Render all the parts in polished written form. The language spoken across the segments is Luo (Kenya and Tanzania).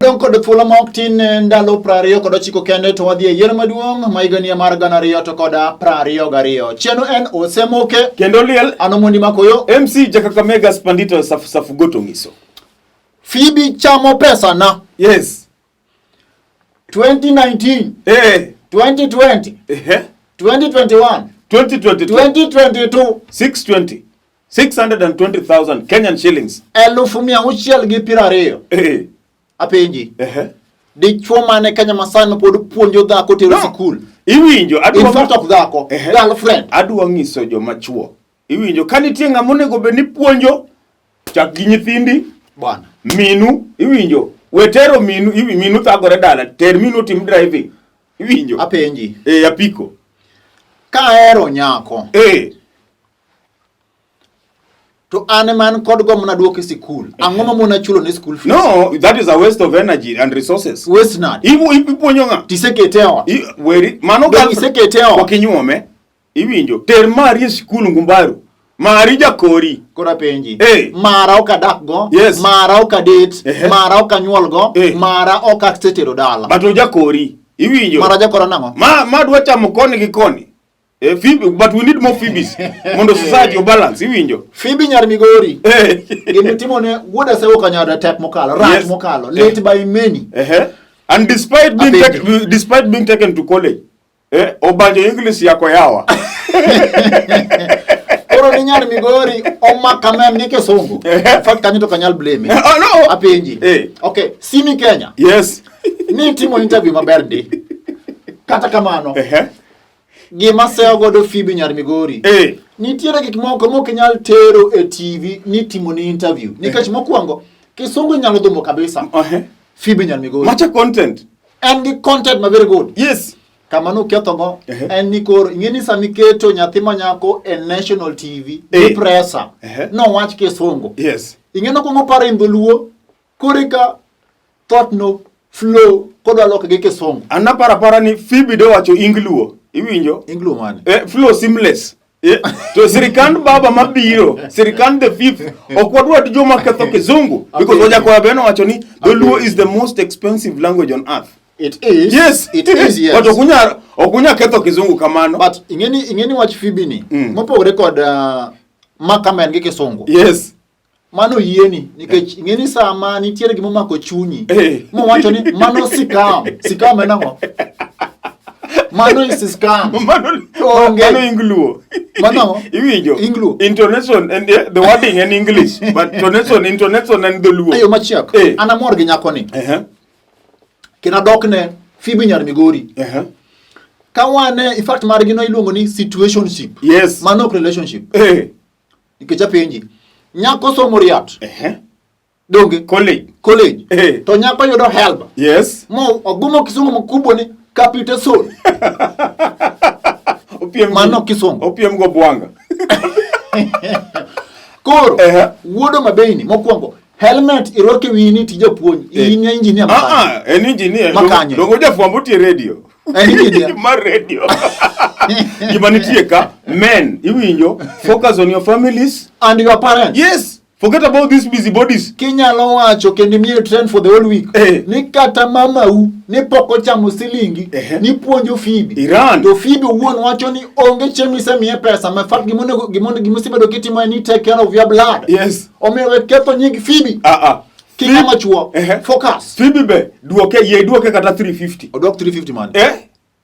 Wadong' kod thuolo ma ok tin e ndalo 29 kende to wadhi e yiero maduong' ma higani mar 2022. Chieno en Osemoke Kendo liel an Omondi Makoyo. MC Jakakamega Spandito Safu Safu Goto Ngiso. Phoebe chamo pesa na. Yes. 2019, Eh. 2020, Eh. 2021, 2022 2022 620 620,000 Kenyan shillings. 620,000. Eh. Apenji. Eh. Dichuo mane Kenya masani ma pod puonjo dhako tero No. sikul? Iwinjo In adwa fact ok dhako, Ehe. girlfriend. Adwa nyiso joma chuo. Iwinjo ka nitie ng'ama onego bed ni puonjo chak gi nyithindi Bwana. minu iwinjo we tero minu minu thagore dala ter minu otim driving iwinjo Apenji. eh apiko Ka ahero nyako eh to an ema an kod gombo naduoke sikul. Ang'o ma mona chulo ne school fees? No, that is a waste of energy and resources. Waste nade? Ibu ipuonjo ng'a? Tisekete e ot. Weri mano Dong' isekete e ot. Pok inyuome. Iwinjo. Ter mari e sikul Ngumbaru. Mari jakori. Koro apenji. Eh. Mara ok adak go. Yes. Mara ok adet. Ehe. Mara ok anyuol go. Eh. Mara ok asetero dala. But ojakori. Iwinjo. Mara jakora nang'o? Ma dwa chamo koni gi koni. Eh, Phoebe, but we need more Phoebes mondo society obalance. Iwinjo. Phoebe nyar Migori. Eh. Gimitimo ne wuod Asewo Kanyada tek mokalo, rach Yes. mokalo, Eh. late by many. Eh. And despite being Apenji. despite being taken to college, eh, obanjo English yako yawa. Koro ni nyar Migori omaka mem gi kisungu. Eh. In fact kanyo to kanyal blame. Oh, no. Apenji. Eh. Okay, Simi Kenya. Yes. Ni timo interview maber ndi. Kata kamano, Eh. gima seyo godo Phoebe nyar Migori. Eh. Nitiere gik moko mok inyal tero e TV ni timo ni interview. Nikech mokwongo, kisungu inyalo dhumo kabisa. Eh. Phoebe nyar Migori. Macha content. En gi content ma very good. Yes. Kama nukethogo Ehe. en ni koro ing'e ni sama iketo nyathi ma nyako e national TV Eh. gi presa Ehe. nowach kisungu. Yes. Ing'e nokwongo paro in dholuo koro eka thought no flow kodwa loke gi kisungu. An aparo apara ni Phoebe dowacho Ingluo. Iwinjo? Ingluo mane? Eh, flow seamless. Eh, to sirikand baba mabiro, sirikand the fifth, ok wadwa joma ketho kizungu. Because Wajakoya be nowacho ni Dholuo is the most expensive language on earth. It is. Yes. It is, yes. But ok unya ketho kizungu kamano. But ing'eni wach Phoebe ni mopogore kod maka en gi kisungu. Yes. Mano yieni nikech ing'eni sama nitiere gima omako chunyi Eh. mowacho ni mano sikam sikam en ang'o mano is scam Mano Onge. mano Ingluo. Mano? Iwinjo? Ingluo. Intonation and the wording en English, but intonation en Dholuo. eyo machiek Eh. an amor gi nyakoni Eh. kendo adokne Phoebe nyar Migori Eh. ka wane in fact margi no iluongo ni situationship Yes. mano ok relationship Eh. nikech apenji nyako somo riat Eh. donge College. college Eh. to nyako yudo help Yes. mo ogumo kisungu mkubwa ni capital soul Opiem Mano kisungu. Opiem go bwanga. Koro Ehe. wuod Homa Bay ni mokwongo helmet irwako e wiyi ni tij japuonj Eh. in e engineer makanye. Ah, ah, en engineer. Makanye. Dongo jafwambo tie radio. En engineer. Mar radio. Gima nitie ka men iwinjo focus on your families. And your parents. Yes. Forget about these busy bodies. Kinyalo wacho kendo imiye train for the whole week. Eh. Ni kata mamau ni pok ochamo silingi Ehe. ni puonjo Phoebe. Iran. To Phoebe owuon wacho ni onge chieng' isemiye pesa. Ma fact gimonego gimonego gimosebedo kitimo en ni take care of your blood. Yes. Omiyo we ketho nying Phoebe. Ah ah. King'ama chuo. Ehe. Focus. Phoebe be duoke yie duoke kata 350. Odwok 350 man. Eh?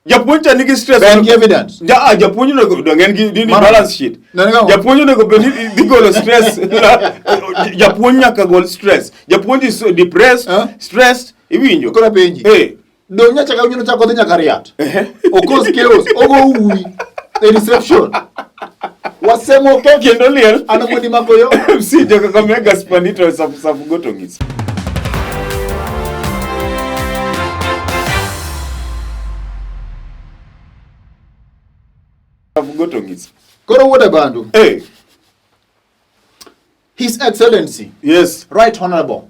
Japuonj cha nigi stress. Be en gi evidence? Ja, ah, japuonj onego dong en gi ni Mano- balance sheet. Ne ni kang'o? Japuonj onego bed ni dhi golo stress. Japuonj nyaka gol stress. Japuonj is depressed, Eh? stressed, iwinjo. Koro apenji. Eh. Dong nyacha ka unyalo chako dhi nyaka riat. Ehe. Okos chaos, ogo uwi e reception. Wasemo ke Kendo liel. An Omondi Makoyo. MC Jakakamega Spanito safu safu goto ng'is. Safu goto ng'is. Koro wuod Abandu. Eh. His Excellency. Yes. Right Honorable.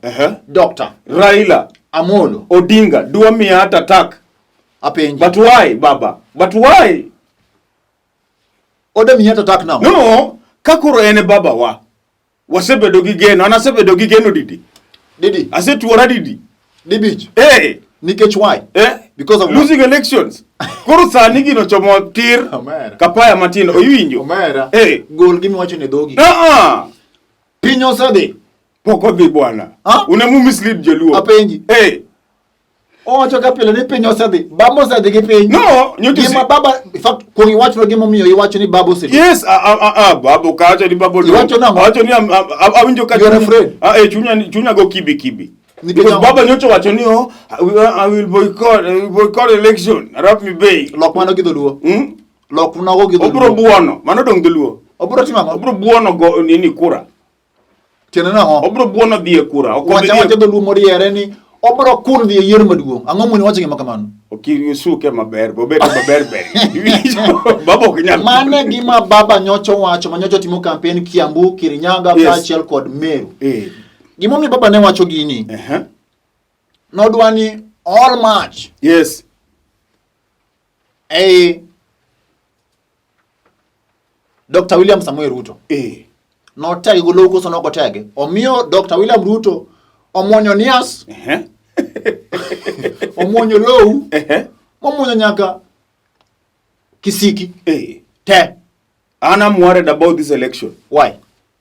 Doctor. Raila. Amolo. Odinga. Dwa miya heart attack. Apenji. But why, Baba? But why? Ode miya heart attack now. No, ka koro en e baba wa. Wasebedo gi geno, an asebedo gi geno didi. Didi. Asetuora didi. Dibich. Eh. Nikech why? Eh. Because of losing what? Elections. Koro sani gino chomo tir. Omera. Kapaya matindo oiwinjo. Omera. Eh. Gol gima iwacho ne dhogi. Ah ah. Piny osedhi. Pok odhi bwana. Ah? Unemu mislead joluo. Apenji. Eh. Owacho ka pile ni piny osedhi. Baba osedhi gi piny. No, nyocha Gima baba, in fact, kuong iwachno gimomiyo iwacho ni baba osedhi. Yes, a a a, a babo kawacho ni babo. Iwacho nang'o? Awacho ni awinjo ka You are afraid? Ah, eh, chunya chunya go kibi kibi. Nikech Because ang'o? baba nyocha wacho ni oh, I will boycott election. Arap Mibei. Lok mano gi dholuo. Hmm? Lok nogo gi Obro dholuo. buono. Mano dong dholuo. Obro timo ang'o? Obro buono go nini kura. Tiende nang'o? Obro buono dhi e kura. Ok obi Wacha dhi e- wacha dholuo moriere ni obro kun dhi e yiero maduong'. Ang'o momiyo iwacho gima kamano? Ok isuke maber, obed maber ber. Iwinjo? Baba ok nyal. Mano e gima baba nyocha owacho ma nyocha timo campaign Kiambu, Kirinyaga Yes. kaachiel kod Meru. Eh. Gimomiyo baba ne wacho gini, Uh-huh. nodwa ni all march Yes. ei Dr. William Samoei Ruto. Eh. Notege gi lowo koso nok otege. Omiyo Dr. William Ruto omuonyo nias, Uh-huh. omuonyo lowo, Uh-huh. momuonyo nyaka kisiki Eh. te. And I'm worried about this election. Why?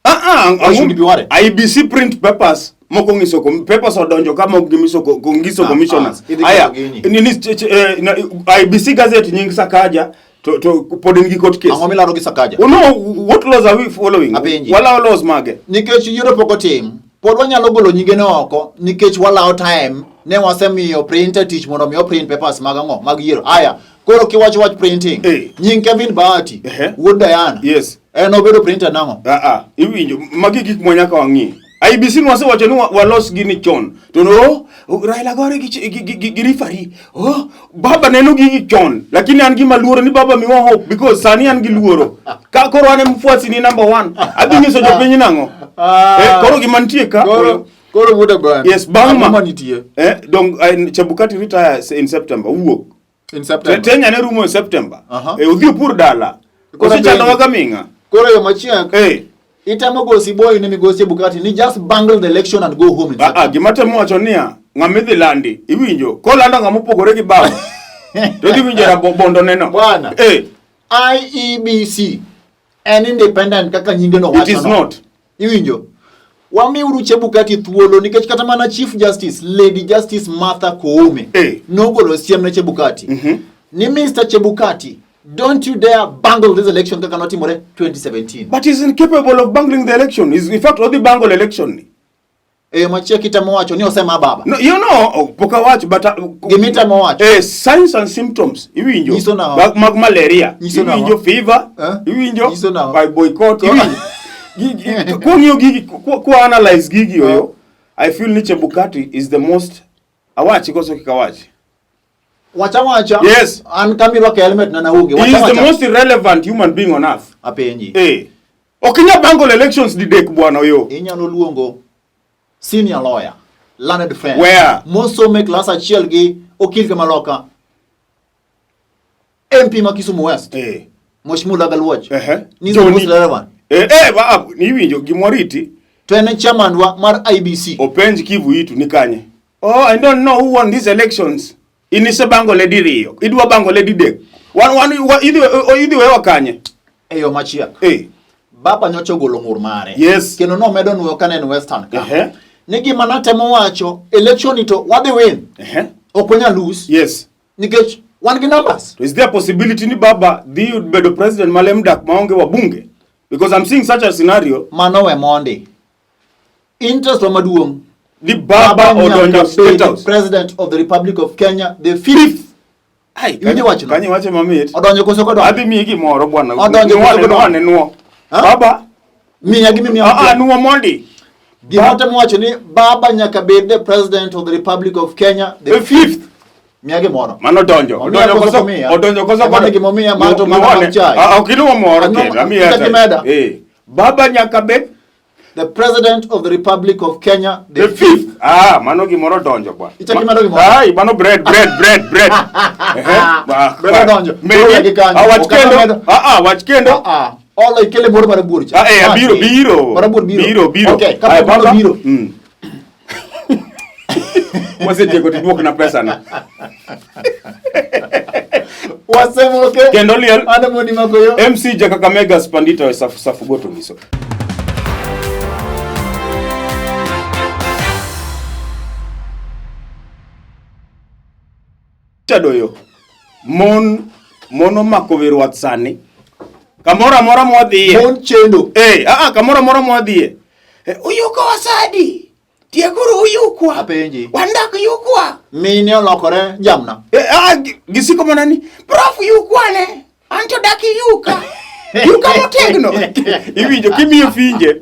Ah, ah, Why should you be worried? IBC print papers moko ngiso kom papers odonjo ka mok gimiso ko ko ngiso Ah, commissioners. ah, idhi Aya, ketho gini. nini na, IBC gazette nying Sakaja to to pod en gi court case. Ang'o milaro gi Sakaja? Oh, no, what laws are we following? Apenji. Walawo laws mage? Nikech yiero pok otim, pod wanyalo golo nyingene oko nikech walawo time ne wasemiyo printer tich mondo mi oprint papers mag ang'o mag yiero. Aya, koro kiwacho wach printing, Eh. nying Kevin Bahati, Ehe. wuod Diana, Yes. en obedo printer nang'o? Ah, ah, iwinjo magi gik mwa nyaka wang'i. IBC nwasewacho ni walos gini chon to no oh, Raila gore gi, gi, gi, gi, gi referee. Oh, baba neno gigi chon lakini an gima luoro ni baba miwa hope because sani an gi luoro ka koro an e mfuasi ni number one adhi nyiso jopiny nang'o Ah. eh, koro gima nitie ka Koro koro wuod Abraham. Yes, bang' ma- Ang'o manitie eh, dong Chebukati retire in September wuok in September. Tenya ne rumo e September Aha. eh, odhi opur dala Koro osechandowa penjo. gaming'a Koro yo machiek eh. itemo gosi boy ne migosi Chebukati ni just bungle the election and go home in Ah, ah, September. gima temo wacho niya ng'ama idhi landi iwinjo kolando ng'ama opogore gi baba to idhi winjo rabondo neno Bwana. eh, IEBC en independent kaka nyinge no it wacho is no. not Iwinjo? Wamiuru Chebukati thuolo nikech kata mana Chief Justice Lady Justice Martha Koome Eh. nogolo siem ne Chebukati ni Mr. Chebukati don't you dare bungle this election kaka notimore 2017. but he's incapable of bungling the election He's, in fact odhi bungle election ni E yo machiek itemo wacho ni osema baba. no, you know oh, pok awacho but Gima itemo wacho. eh, signs and symptoms iwinjo Nyiso nang'o? mag, mag malaria Nyiso nang'o? iwinjo fever Eh? iwinjo Nyiso nang'o? by boycott iwinjo Kwang'iyo gigi kwa analyze gigi oyo I feel ni Chebukati is the most awachi koso kik awachi Wacha wacha. Yes. An kama irwako helmet na naonge. He Wacha is the wacha. most irrelevant human being on earth. Apenji. Eh. Ok inyal bungle elections didek bwana oyo. Inyalo luongo senior lawyer, learned friend. Where? Mosomo e klas achiel gi okil ka maloka. MP ma Kisumu West. Eh. Mheshimiwa Laga Luoch. Ehe. Ni the Johnny. most relevant. Eh, eh, ba, niwinjo gimwariti To en e chairman wa mar IBC. openj Kivu itu ni kanye. Oh, I don't know who won these elections. Inisebango le diriyo. Idwa bango le didek. Wan wan wa, idhi idhi wewa kanye. E yo machiek. Eh. Baba nyocha ogolo ng'ur mare. Yes. Kendo nomedo nuoyo ka ne en Western ka. Ehe. Ni gima natemo wacho, election ni to wadhi win. Ehe. Ok wanyal lose. Yes. Nikech wan gi numbers. Is there a possibility ni baba dhi bedo president malem dak maonge wabunge? Because I'm seeing such a scenario. Mano we mondi. Interest wa maduong'. Ni baba odonjo nyaka State bed House. President of the Republic of Kenya, the fifth. Ai, Iwinjo wachno? Kanyo wache mamit. Odonjo koso kodonjo? Adhi miyi gimoro bwana. Odonjo koso Nuo kodonjo? ane nuo. Ha? Baba. Miya gi miya. Ah, ah, nuo mondi. Gima otemo wacho ni baba nyaka bed the President of the Republic of Kenya, the The fifth. Miya gimoro. Mano donjo. Omiya Odonjo koso koso. komiya? Odonjo koso Emane gimomiya ma to mana Nuone. mag chai. Ah, ok inuo moro Ang'o kendo. ma- Amiya Ichak chai. imeda? Eh. Baba nyaka bed The President of the Republic of Kenya, the fifth. Ah, mano gimoro donjo bwana. Ichak imedo gimoro? Ai, mano bread, bread, bread, bread. Ehe. Ba- Bread ba- odonjo. Medi. Koro wegi kanyo. Ah, wach Ok adwa kendo. medo. Ah, ah, wach kendo. Ah, ah. Olo ikele moro mar buor cha. Ah, eh, Ah, biro, eh. biro. Mar buor biro. Biro, biro. Okay, Aya, kapok mano baba. biro. Wasetieko tiduokna pesana. Wasemoke. Kendo liel. An Modi Makoyo. MC Jakakamega Spandito e safu safu goto ngiso. Chadoyo. Mon mon omako wi rwath sani. Kamoro amora mwadhiye. Mon chendo. Eh, ah, ah, kamoro amora mwadhiye. Eh, uyuko wasadi. Tiekuru uyukwa. Apenji. Wandak yukwa. Mine olokore jamna. Eh, ah, gisiko mana ni prof yukwa ne. Anto dak yuka. Yuka motegno. Iwinjo kimiye finje.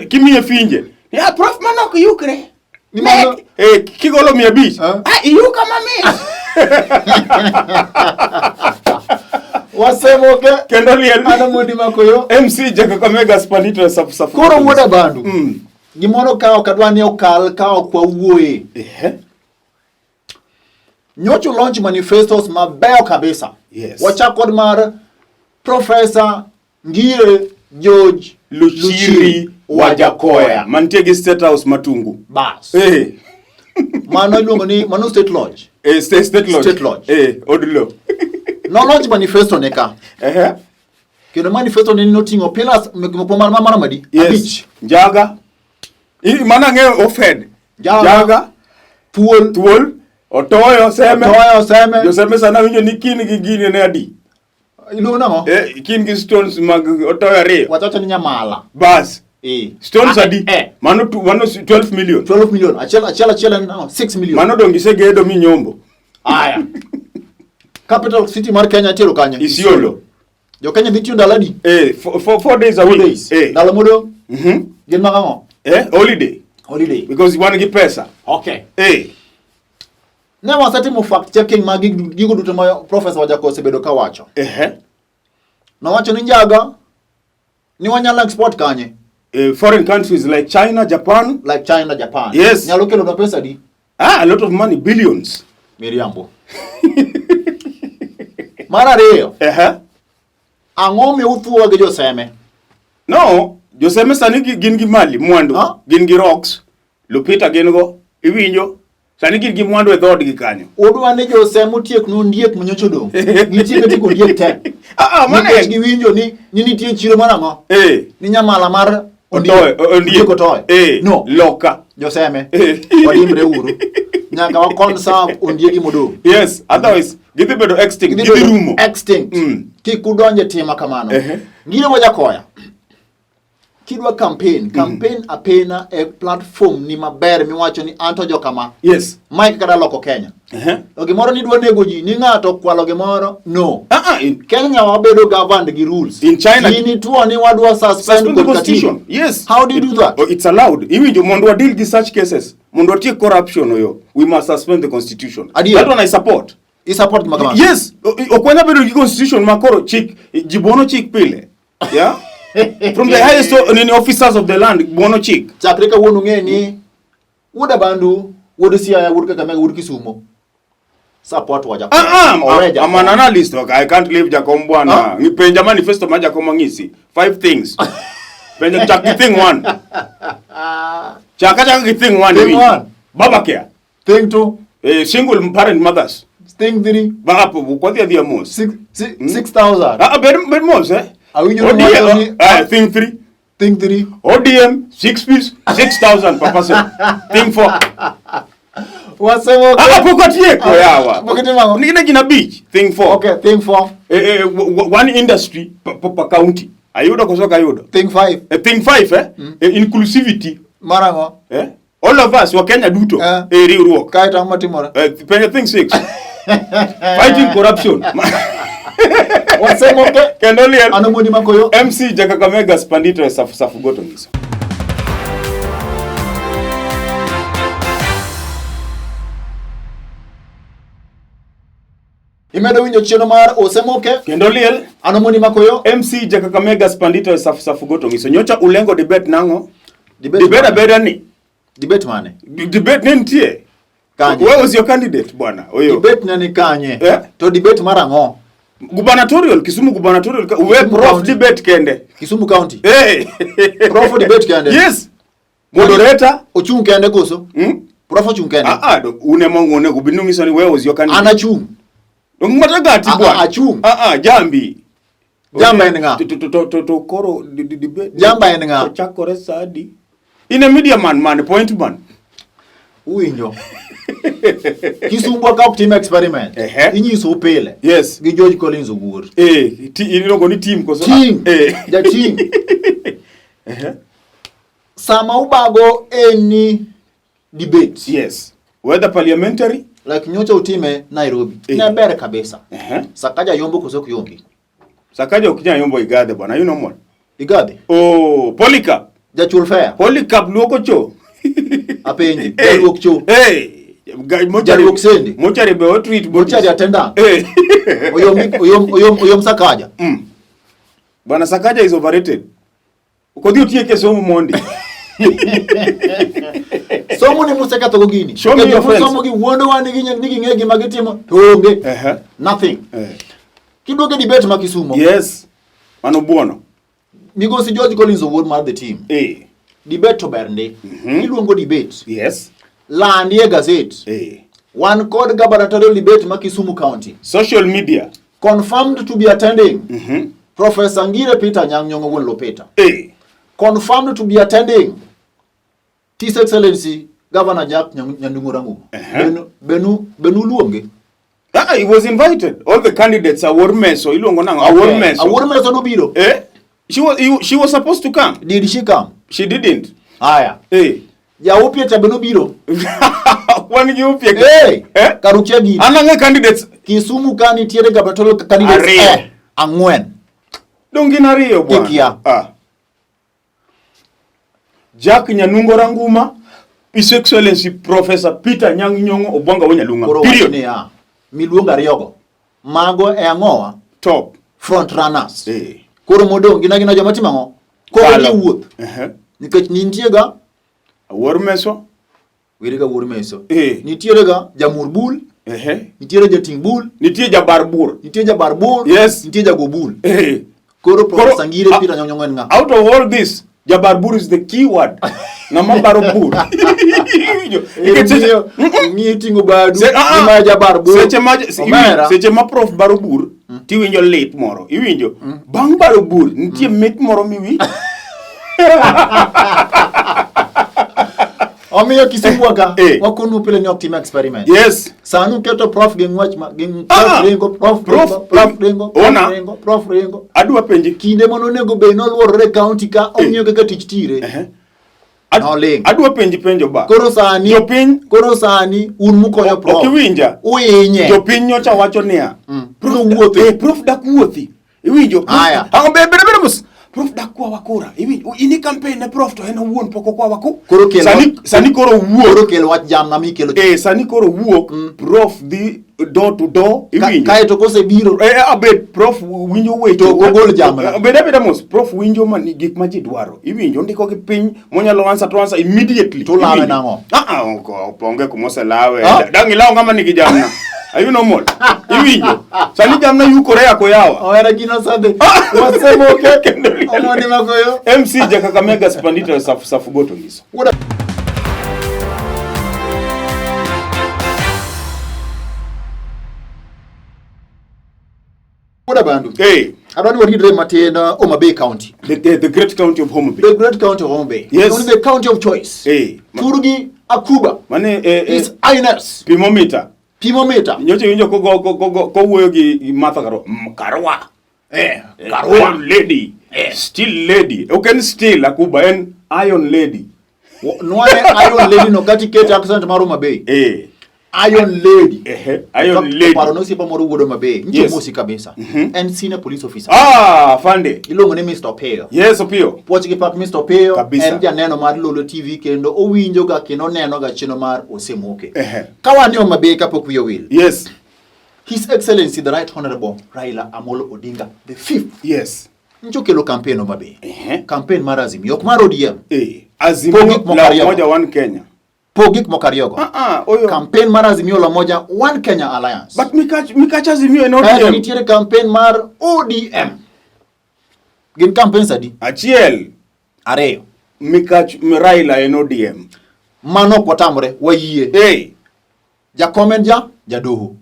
Kimiye finje. Ya prof mano ok yukre. Ni mano- Eh, kigolo 500. Ah. Ah, iyuka mamit. Wasemoke. Kendo liel. An Modi Makoyo. MC Jakakamega Spandito safu safu. Koro wuod Abandu. Gimoro ka ok adwa ni okal ka ok wawuoye. Ehe. Nyocha launch manifestos mabeyo kabisa. Yes. Wachak kod mar Professor Ngire George Luchiri Wajakoya mantie gi State House Matungu. Bas. Eh, Mano iluongo ni mano State Lodge. eh, State Lodge. State Lodge. Eh, Odlo. No launch manifesto ne ka. Ehe. Kendo manifesto ne noting'o pillars moko mar mar madi? Yes. Abich. Njaga. Mano ang'eyo ofed. Njaga. Njaga. Thuol. Thuol. Otoyo seme. Otoyo seme. Joseme sana winjo ni kin gi gini ne adi. Iluongo nang'o? Eh, kin gi stones mag otoyo ariyo. Wachacha ni Nyamala. Bas. Eh. Stones Ah, adi? Eh. Mano 12 million. 12 million. Achiel achiel achiel en nang'o? 6 million. Mano donge isegedo minyombo. Aya. Capital City mar Kenya itero kanye? Isiolo. Jo Kenya dhi tiyo ndalo adi? Eh, 4 days a Four week. days. Eh. Ndalo modong' gin mag ang'o? Eh, holiday. Holiday. Because wan gi pesa. Okay. Eh. Ne wasetimo fact checking mag gigo duto ma Professor Wajackoya osebedo ka wacho. Ehe. Nowacho ni njaga ni wanyalo export kanye? Foreign countries like China, Japan. Like China, Japan. Yes. Nyalo kelonwa pesa di? Ah, a lot of money, billions. Miriambo. Mar ariyo, Ehe. ang'o miuthuwa gi joseme? No, joseme sani gin gi mali, mwandu. Huh? Gin gi rocks. Lupita gin go. Iwinjo? Sani gin gi mwandu e dhoodgi kanyo. Udwa ni joseme otieknu ondiek manyocha odong'. Gitieko tieko ondiek te. Ah, ah, mano Nikech en- giwinjo ni nitie chiro mar ang'o? Eh. Ni nyamala mar Otoyo, ondiek. Ondiek otoyo. Eh. No. Loka. Joseme. Eh. Wadimbre uru. Nyaka wa conserve ondiegi modong'. Yes, otherwise gidhi bedo extinct, Gidhi gidhi bedo rumo. Extinct. Kik udonje tima kamano. Ehe. Ngire Wajakoya. Kidwa campaign, campaign apena e platform ni maber miwacho ni anto jokama. Yes. Mike kada loko Kenya. Ehe. To gimoro ni dwa nego ji, ni ng'ato okwalo gimoro, no. Ah, ah, in, Kenya wabedo governed gi rules. In China- In ituo ni wadwa suspend suspend the kod constitution. katiba. Yes. How do you do that? Oh, it's allowed. Iwinjo mondo wa deal gi such cases, mondo watiek corruption oyo, we must suspend the constitution. Adier. That one I support. I support gima kamano? Yes, ok wanyal bedo gi constitution ma koro chik ji buono chik pile. Yeah? From the highest nini officers of the land buono chik. Chakre kawuono ng'e ni wuod Abandu, wuod Siaya, wuod Kakamega, wuod Kisumo support Wajakoya. Ah, ah, Owe I'm an Jakom. analyst. Okay, I can't leave Jakom bwana. Ah? Penja manifesto ma Jakom ang'isi. Five things. Penja chak gi thing one. Chaka chaka gi thing one. Thing iwinjo. one. Baba care. Thing two, Eh, single parent mothers. thing three, Baba kwadhi adhiya mos. 6,000. Ah, ah, bed mos eh. Awinjo ni ODM, wacho ni- ah, thing three. Thing three. ODM, 6 piece, 6,000 per person. Thing four. Wasemo Ah, pok watieko yawa. Pok itimo ang'o? Nigi gin abich. Thing four. Okay, thing four. Eh, eh, one industry per county. Ayudo koso ok ayudo? Thing five. Eh, thing five eh? Eh, inclusivity. Mar ang'o? Eh? All of us wa Kenya duto Eh. e riwruok. Kae to ang'o matimore? Eh, penjo thing six. Fighting corruption. Wasemo ke Kendo liel. An Omondi Makoyo. MC Jakakamega Spandito e Safu Safu Goto Ngiso. Imedo winjo chenro mar Osemoke. Kendo liel. An Omondi Makoyo. MC Jakakamega Spandito e Safu Safu Goto Ngiso. Nyocha ulengo debate nang'o? Debate Debate mane? abeda ni. Debate mane? Debate ne nitie. Kanye? Where was your candidate bwana? Oyo. Debate ne ni kanye? Eh? To debate mar ang'o? Gubernatorial, Kisumu gubernatorial. We Kisumu prof County. debate kende. Kisumu County. Hey. Prof debate kende. Yes. Moderator. Ochung' kende koso? Hmm? Prof ochung' kende. Ah ah, do une ma onego bed ni ung'iso ni where was your candidate. An achung'. Dong matagati Ah, ah, bwana. achung'. Ah ah, jambi. Jamba en ng'a? To to to to, to koro di, di, debate. Jamba en ng'a? Ochakore sa adi? In a media man man, point man. Uwinjo. Kisumbwa ka ok tim experiment. Ehe. Inyisou pile. Yes. Gi George Collins Owuor. Eh, ti iluongo ni team koso? Team. Eh. Ja team. Sama ubago any debate. Yes. Whether parliamentary. Like nyocha utime Nairobi. Eh. Ne ber kabisa. Ehe. Sakaja yombo koso ok yombi. Sakaja ok nyal yombo Igathe bwana, you know more. Igathe. Oh, Polycarp. Jachul fare. Polycarp luoko cho. Apenji. Eh. Jaluok cho. Eh. Mochari. Jaluok sende. Mochari be otreat bodies. Mochari attendant. Eh. Oyom oyom oyom oyom Sakaja. Bwana Sakaja is overrated. Kodhi otieke somo mondi. Somo ni museketho go gini. Show me your friends. Somo gi wuondowa ni ging'e gima gitimo to onge. Ehe. Nothing. Eh. Kiduogo e debate ma Kisumo. Yes. Mano buono. Migosi George Collins Owuor mar the team. Eh. Debate to ber ndi. Iluongo debate. Yes. Landi e gazet. Eh. Wan kod gubernatorial debate ma Kisumu County. Social media. Confirmed to be attending. Professor Ngire Peter Anyang' Nyong'o wuon Lopeta. Eh. Confirmed to be attending. His Excellency Governor Jack Nyandungu Ranguma. Benu benu benu luonge. Ah, he was invited. All the candidates Awor Meso, iluongo nang'o? Awor Meso. Awuor Meso nobiro. Eh? She was supposed to come. Did she come? She didn't. Haya. Eh. Jaupie cha be nobiro. Wan gi upie. Hey, Eh? Karukia gini. An ang'e candidates Kisumu ka nitiere gubernatorial candidates Ariyo. eh, ang'wen. Dong gin ariyo bwana. Ikia. Ah. Jack Nyanungo Ranguma, His Excellency Professor Peter Nyang' Nyong'o Obwanga Wanyalunga. Koro wacho Period. niya, miluongo ariyogo. Mago e ang'owa? Top. Front runners. Eh. Koro modong' gin agina joma timo ang'o? Koro Kalo. ji wuoth. Ehe. Nikech nitie ga Awuor Meso. weri ga wuor meso. Eh. Nitiere ga jamur bul, Ehe. nitiere jating' bul, Nitie jabar bur. nitie jabar bur, Yes. nitie jago bul. Eh. Koro Koro- Professor Ngire ah, Peter Anyang' Nyong'o en ng'a? Out of all this, jabar bur is the key word. Ng'ama baro bur. Iwinjo? Nikech seche- Ng'iyo ng'iyo ting'o badu, Ah, ah. ni ma jabar bur. Seche ma Omera. seche ma prof baro bur tiwinjo lit moro. Iwinjo? Bang' baro bur nitie mit moro miwi. Omiyo Kisumu ka Eh. wakonu pile ni ok tim experiment. Yes. Sani uketo prof gi ng'wech ma gi Ah, prof ringo, prof Prof- ringo, prof ringo, prof Ona. ringo, prof ringo. Adwa penji. Kinde mane onego bed noluorore e county ka ong'iyo kaka tich tire. Ehe. Noling. Adwa penji penjo ba. Koro sani Jopiny koro sani un mukonyo prof. Ok iwinja? Uhinye. Jopiny nyocha wacho niya. Prof wuotho. Eh, prof dak wuothi. Iwinjo? Prof- Aya. Ang'o be be be mos. Prof dak kwawa kura. Iwinjo? In i campaign ne prof to en owuon pok okwawa ku. Koro kel Sani wach- sani koro Koro wuok. kel wach jamna mikelo. Eh, sani koro wuok. Prof dhi door to door. Iwinjo? Kaeto kosebiro Eh, eh, abed prof winjo weche. To ok ogol jamna. Eh, Bed abeda mos. Prof winjo mani gik ma ji dwaro. Iwinjo ndiko gi piny monyalo answer to answer immediately. To ulawe Iwinjo? nang'o? Ah ah, ok ok, onge kuma oselawe. Ah? Dang' ilaw ng'ama nigi jamna. Are you normal? Iwinjo? Sani jamna yukore yako yawa. Ohera gino sade. Wasemoke. Kendo liel. Omoni makoyo. MC ja Kakamega Spandita Safu Safu Goto nyiso. Wuoda Wuoda Bandu. Hey, Adwa ni waridre matin Homa Bay County. the great county of Homa Bay. The great county of Homa Bay. Yes. Only the county of choice. Hey. Thurgi Akuba. Mane eh, eh, His Highness. pimometer. Pimometer. Nyocha iwinjo kogo kogo kowuoyo gi Martha Karua. Karua. Eh, Karua. Iron lady. Steel lady. Ok en steel Akuba, en iron lady. Nwane Iron Lady no kati ket accent mar Homa Bay. Eh. Iron Lady. Ehe, Iron In fact, Lady. Oparo nosiepa moro wuod Homa Bay. Nitie Yes. mosi kabisa. En senior police officer. Ah, Fande. Iluongo ni Mr. Opiyo. Yes, Opiyo. Puoch gi pak Mr. Opiyo Kabisa. en janeno mar Lolo TV kendo owinjo ga kendo oneno ga chenro mar Osemoke. Ehe. Ka wan e Homa Bay kapok wiye owil. Yes. His Excellency the Right Honorable Raila Amolo Odinga the fifth Yes. ncho kelo campaign Homa Bay. Ehe. Campaign mar Azimio ok mar ODM. Eh. Pog Azimio gik moko la ariyogo. Umoja One Kenya. Pog gik moko ariyogo. Ah ah, oyo. Campaign mar Azimio la Umoja One Kenya Alliance. But Mikach Azimio en Kaeto ODM. nitiere campaign mar ODM. Gin campaigns adi? Achiel. Ariyo. Mikach Raila en ODM. Mano ok watamre, wayie. Hey. Jakom en ja jadoho.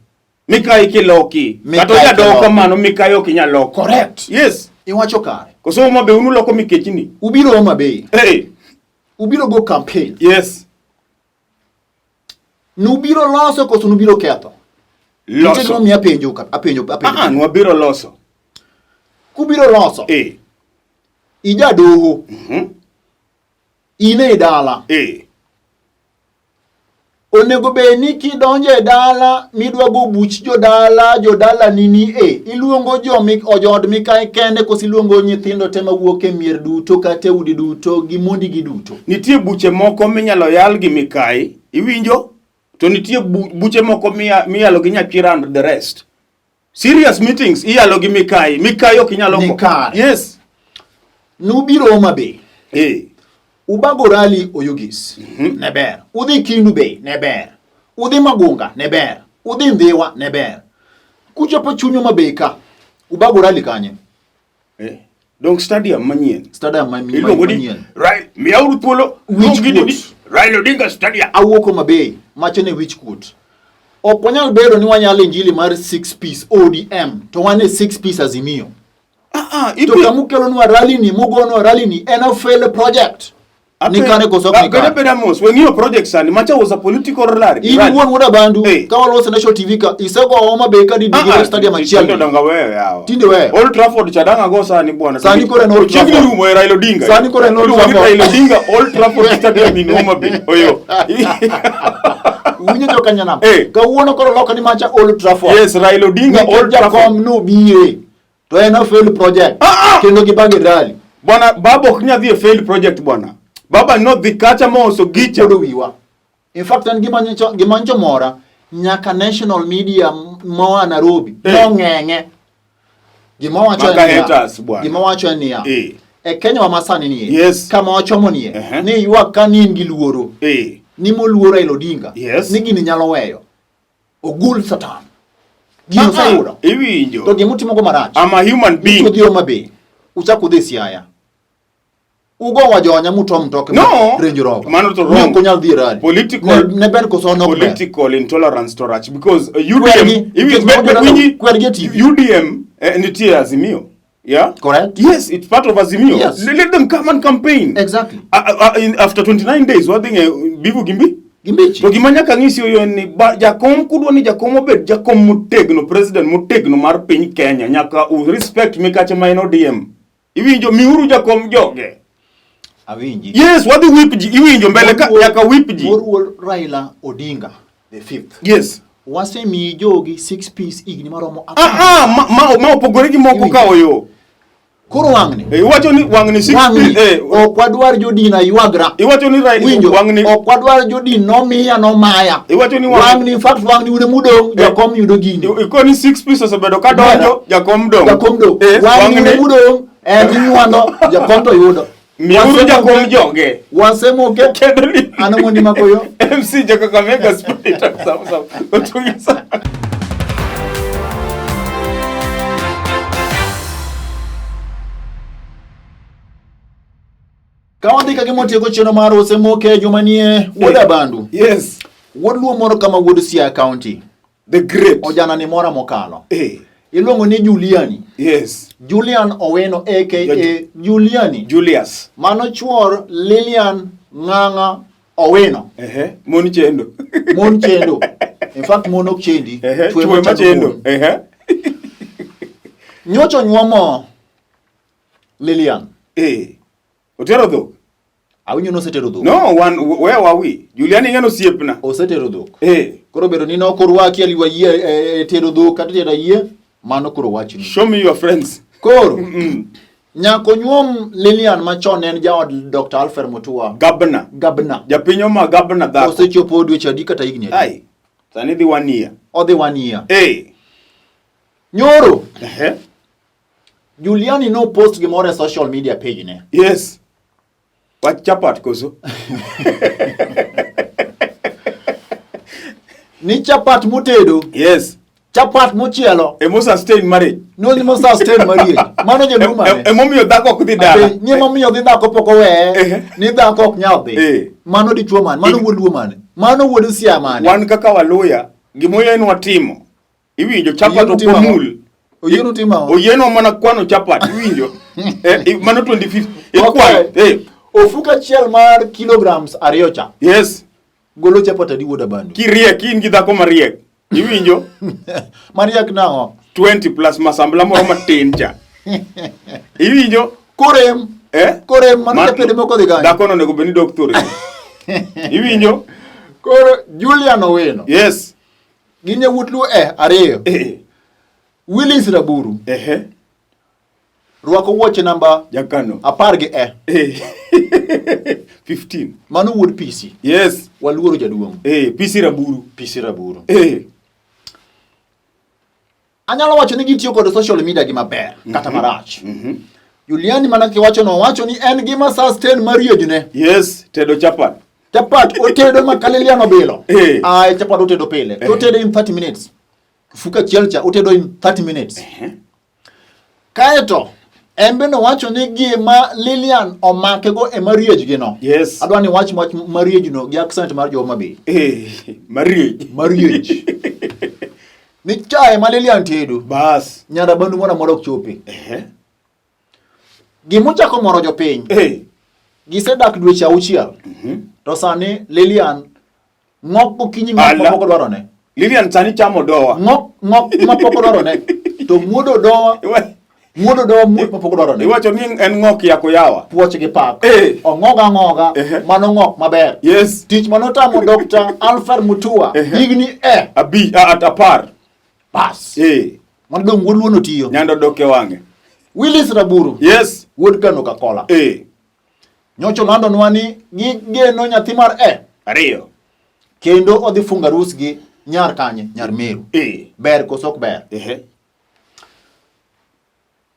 Mikayi kiloki. Mikayi Kata ojadoho kiloki. kamano mikayi ok inyal loko. Correct. Yes. Iwacho kare. Koso Homa Bay unu loko mikechni. Ubiro Homa Bay. Hey. Ubiro go campaign. Yes. Nubiro loso koso nubiro ketho? Nitie Loso. gimomiyo apenjo ka- apenjo apenjo. Ah, ah, nwabiro loso. Kubiro loso, Eh. ijadoho. In e dala. Eh. Onego bed ni kidonjo e dala midwa go buch jodala, jodala nini e. Iluongo jomi jood mikayi kende koso iluongo nyithindo te mawuok e mier duto kata e udi duto gi mondi gi duto. Nitie buche moko minyalo yal gi mikayi, iwinjo? To nitie buche moko miyalo gi nyachira and the rest. Serious meetings iyalo gi mikayi, mikayi ok inyal loko. Ni kare. Yes. Nubiro Homa Bay. Eh. Ubago rally Oyugis. Ne ber. Udhi Kindu Bay, ne ber. Udhi Magunga, ne ber. Udhi Ndhiwa, ne ber. Kuchopo chuny Homa Bay ka, ubago rally kanye? Eh. Dong stadium manyien. Stadium Iluongo ni manyien. Raila, miyauru thuolo. Wich luong gini kuot. ni Raila Odinga Stadium. Awuok Homa Bay, macho ne wich kuot. Ok wanyal bedo ni wanyalo injili mar 6 piece ODM to wan e 6 piece Azimio. Ah, ah, To kamukelonwa rally ni, mugonwa rally ni, en a failed project. Ni kare koso ok ni kare? Beda mos, weng'iyo project sani, macha was a political rally. In wuon wuod Abandu, Eh. ka waloso National TV ka, isego Homa Bay ka didi gi stadium achiel. Tinde donga weyo yawa. Tinde weyo. Old Trafford cha dang' ago sani bwana. Sani koro en Old Chiegni Trafford. rumo e Raila Odinga. Sani koro en Old Iluongo ni Trafford. Raila Odinga Old Trafford Stadium in Homa Bay. Oyo. Winjo joka nyanam. Eh. Kawuono koro loka ni macha Old Trafford. Yes, Raila Odinga Nikech Old Trafford. jakom nobire to en a failed project. Ah, ah! Kendo gibage rally. Bwana baba ok nyal dhi e failed project bwana. Baba nodhi kacha mooso gicha. Kuodo wiwa. In fact en gima nyocha gima nyocha mora nyaka national media moa Nairobi Eh. nong'eng'e. Gima wacho Maka en niya. haters, bwana. Gima wacho en niya. Eh. E Kenya wa masani nie. Yes. Kama wachomo nie. Uh-huh. Ni ywak ka ni in gi luoro. Eh. Ni moluoro Raila Odinga. Yes. Ni gini nyalo weyo. Ogul Satan. Gino Ah, ah, oseyudo. Iwinjo. To gima utimogo marach. I'm a human being. Udhi Homa Bay. Uchak udhi Siaya. Ugo wajonya mutom mtoke No. Range Rover. Mano to Ni wrong. ok onyal dhi e rally. Political- Ne, ne ber koso ne ok ber. Political intolerance to rach because UDM Kwergi, iwi- nikech be- mago be- jodala- winji- kwergi e TV. UDM nitie Azimio. Yeah? Correct. Yes, it's part of Azimio. Yes. Let them come and campaign. Exactly. After 29 days, wadhi ng'eyo bivu gimbi? Gimbichi. To gima nyaka ng'isi oyo en ni ba, jakom kudwa ni jakom obed jakom motegno, president motegno mar piny Kenya, nyaka u respect mikache ma en ODM. Iwinjo miuru jakom joge. Awinji. Yes, wadhi whip ji, iwinjo mbele ka nyaka whip ji. Moruor Raila Odinga the fifth. Yes. Wasemiyi jogi six piece higni maromo Ah ah, ma, ma, ma opogore gi moko Iwinjo. ka oyo. Koro wang'ni. Eh, iwacho ni wang'ni six Wang'ni eh, ok wadwar jodin aywagra. iwacho ni Raila Winjo, wang'ni ok wadwar jodin nomiya nomaya. Iwacho ni wang'ni- wang'ni in fact wang'ni une mudong' jakom yudo gini. ikoni six piece osebedo ka donjo jakom dong. Jakom dong'. Eh, Wang'ni une wang'ni mudong' en inywando jakom to yudo. miuru jakom joge. Wasemoke. Kendo ni An mondi makoyo. MC ja Kakamega Spirit sawa sawa. Otugisa. Ka wadhi ka gimotieko chenro mar Osemoke juma nie Wuod Abandu. Yes. Wuod Luo moro kama wuod Siaya County. The great. Ojana ni mora mokalo. Eh. Iluongo ni Juliani. Yes. Julian Oweno aka Juliani. Julius. Mano chuor Lilian Ng'ang'a Owino. Ehe. Mon chendo. Mon chendo. In fact mon ok chendi. Ehe. Chwe Chwe machando machendo. mon. Ehe. Nyocha onyuomo Lilian. Eh. Otero dhok. Awinjo ni osetero dhok. No, one where were we? Juliani ing'eno osiepna. Osetero dhok. Eh. Koro bedo ni nok orwaki aliwa yie e, e, tero dhok kata tero yie, mano koro wachni. Show me your friends. Koro nyaka onyuom Lilian machon ne en jaod Dr. Alfred Mutua. Gabna. Gabna. Japiny oma gabna dhako. Osechopo dweche adi kata higni adi? Ai. Sani dhi one year. Odhi one year. Eh. Nyoro, Ehe. Juliani no post gimoro e social media page ne. Yes. Wach chapat koso? Ni chapat motedo Yes. Chapat mochielo. Emo sustain marriage. No ni mo sustain marriage. Mano jaluo mane? Emomiyo dhako ok dhi dala. Ni emomiyo dhi dhako pok oweye. Ni dhako ok nyal dhi. Mano dichuo mane? Mano wuod luo mane? Mano wuod Siaya mane? Wan kaka Waluya, gimoyenwa timo. Iwinjo chapat ok omul. Oyienu timo ang'o? Oyienwa mana kwano chapat, iwinjo? Eh, mano 25. Ikwano. Eh. Ofuko achiel mar kilograms 2 cha. Yes. Golo chapat adi wuod Abandu? Kiriek, in gi dhako mariek. Iwinjo? Mariek nang'o? 20 plus masambla moro matin cha. Iwinjo? Korem. Eh? Korem mano chapede moko dhi kanyo. Dhako no onego bed ni dok thurgi. Iwinjo? Koro Julian Owino. Yes. Gin yawuot Luo e ariyo. Eh. Willis Raburu. Ehe. Rwako wuoche namba Jakano. 10 gi e. Eh. 15. Mano wuod PC. Yes. Waluoro jaduong'. Eh, PC Raburu. PC Raburu. Eh. Anyalo wacho ni gitiyo kod social media gi maber kata marach. Juliani mana kiwacho no wacho ni en gima sustain marriage ne. Yes, tedo chapat. Chapat otedo ma Kalilian obilo. Eh. Ai chapat otedo pile. To Otedo in 30 minutes. Fuka achiel cha otedo in 30 minutes. Kaeto en bende owacho ni gima Lilian omake go e marriage gi no. Yes. Adwa ni wach wach marriage no gi accent mar jo Homa Bay. Eh, marriage. Marriage. Ni chae ma Lilian tedo. Bas. Nyara bandu moro amora ok chope. Eh. Gimochako moro jopiny. Eh. Gisedak dweche auchiel. To sani Lilian ng'ok gokinyi ng'ok mapok odwarone. Lilian sani chamo dowa. Ng'ok ng'ok mapok odwarone. To muodo dowa. Muodo dowa muot mapok odwarone. Iwacho ni en ng'ok yako yawa. Puoch gi pak. Eh. Ong'oga ang'oga. Mano ng'ok maber. Yes. Tich manotamo Dr. Alfred Mutua higni e. Abi at apar. Bas. Eh. Mano dong' wuod Luo notiyo. Nyando dok e wang'e. Willis Raburu. Yes. Wuod Kano Kakola. Eh. Nyocha olandonwa ni gigeno nyathi mar e. 2. Kendo odhi fungo arus gi nyar kanye? Nyar Meru. Eh. Ber koso ok ber? Ehe.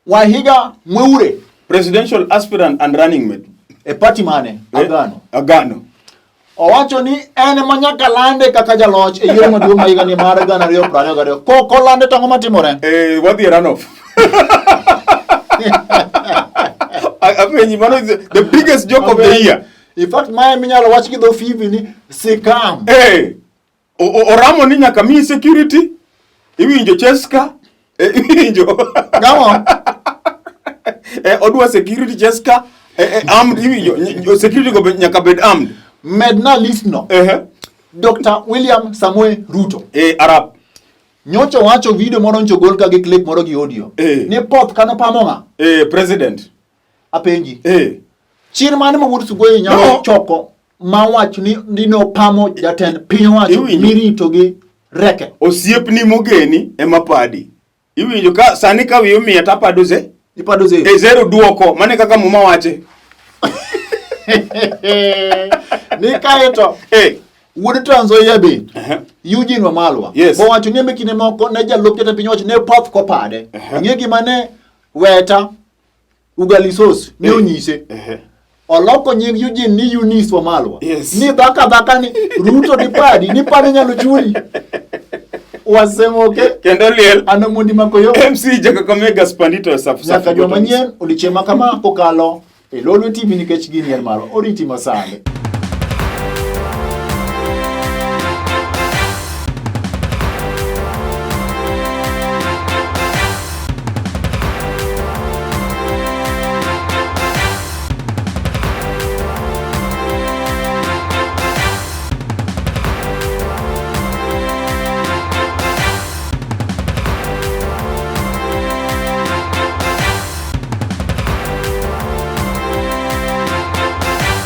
Wahiga Mweure. Presidential aspirant and running mate. E party mane? Agano. Agano. Owacho ni en ema nyaka lande kaka jaloch e yiero maduong' ma higani mar 2022. Kok olande to ang'o matimore? Eh, wadhi e runoff. Apenji, mano is the biggest joke of the year. In fact, mae minyalo wach gi dho Fibi ni sikam. Eh, oramo ni nyaka miyi security. Iwinjo Cheska? Eh, iwinjo? Gamo? Eh, odwa security Cheska. Eh, eh, armed, iwinjo? Security go nyaka bed armed. Medna list no. Dr. William Samoei Ruto. Eh, Arab. Nyocha wacho video moro ncho gol ka gi clip moro gi audio. Eh. Ni poth kano pamo ng'a? Eh, president. Apenji. Eh. Chir mane ma wuod Sugoi nyalo No. choko ma wach ni nopamo jatend piny owacho Iwinjo. mirito gi reke. Osiepni mogeni ema padi. Iwinjo ka sani ka wiyi omiya to apado ze. Ipado zero. E zero duoko, mane kaka muma wache. Ni kaeto. Eh. Wuod Trans Nzoia be. Eugene Wamalwa. Yes. Bowacho ni embe kinde moko ne jalup jatend piny owacho ne poth kopade. Ing'e gima ne Weta Ugali Sauce ne onyise. Oloko nying Eugene ni Eunice Wamalwa. Yes. Ni dhaka dhaka ni Ruto ni padi ni padi nyalo chuli. Wasemoke. Kendo liel. An Omondi Makoyo. MC Jakakamega Spandito safu safu. Nyaka juma manyien odiechieng' ma kama kokalo e Lolwe TV nikech gini en marwa. Oriti masani.